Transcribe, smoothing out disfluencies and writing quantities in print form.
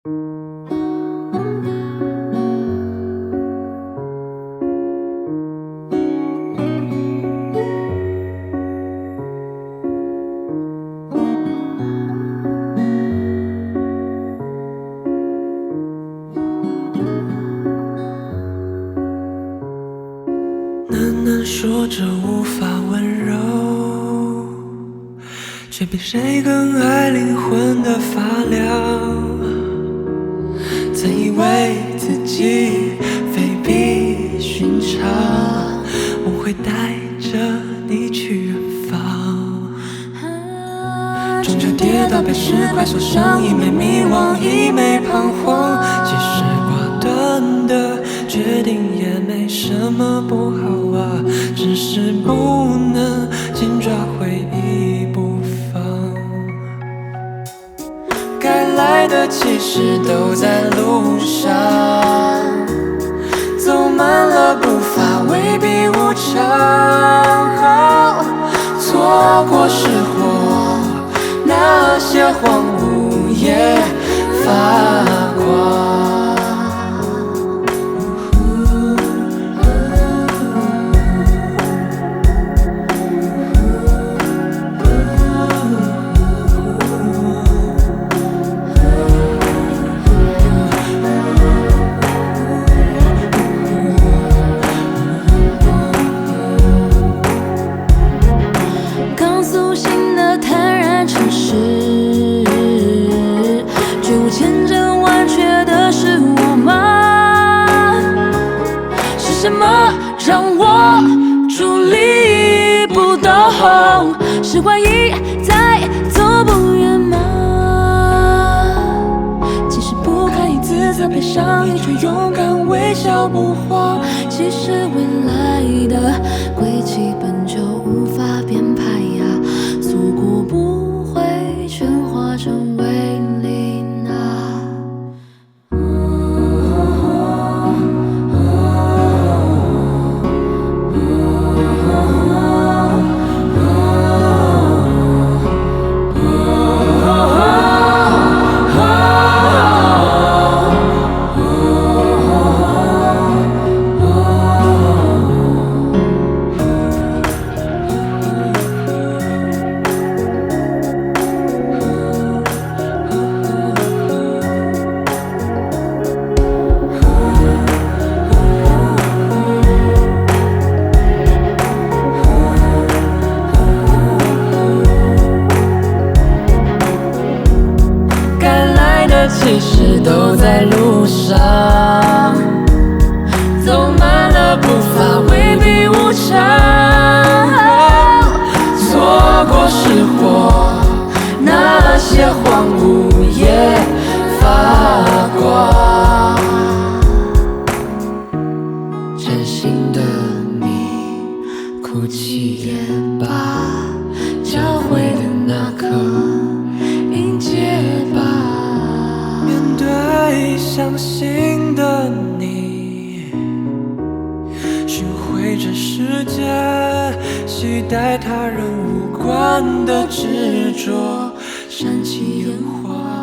喃喃说着无法温柔，却比谁更爱灵魂的发亮。曾以为自己非比寻常，我会带着你去远方。终究跌倒被石块所伤，一枚迷惘，一枚彷徨。其实挂断的决定也没什么不好啊，只是不能紧抓回忆不放。该来的其实都在路上，走慢了步伐未必无常。错过失火，那些荒芜也发光。刚苏醒的坦然诚实，觉悟千真万确的是我吗？是什么让我伫立不动？是怀疑在走不远吗？其实不可以自责悲伤，你却勇敢微笑不慌。其实未来的轨迹本就无法编排呀，错过不会全化成为零啊。该来的其实都在路上，走慢了步伐未必无常。错过失火，那些荒芜也发光。真心的你，哭泣也罢，交汇的那刻，迎接吧。面对相信的你，寻回这世界，期待他人无关的执着，燃起烟花。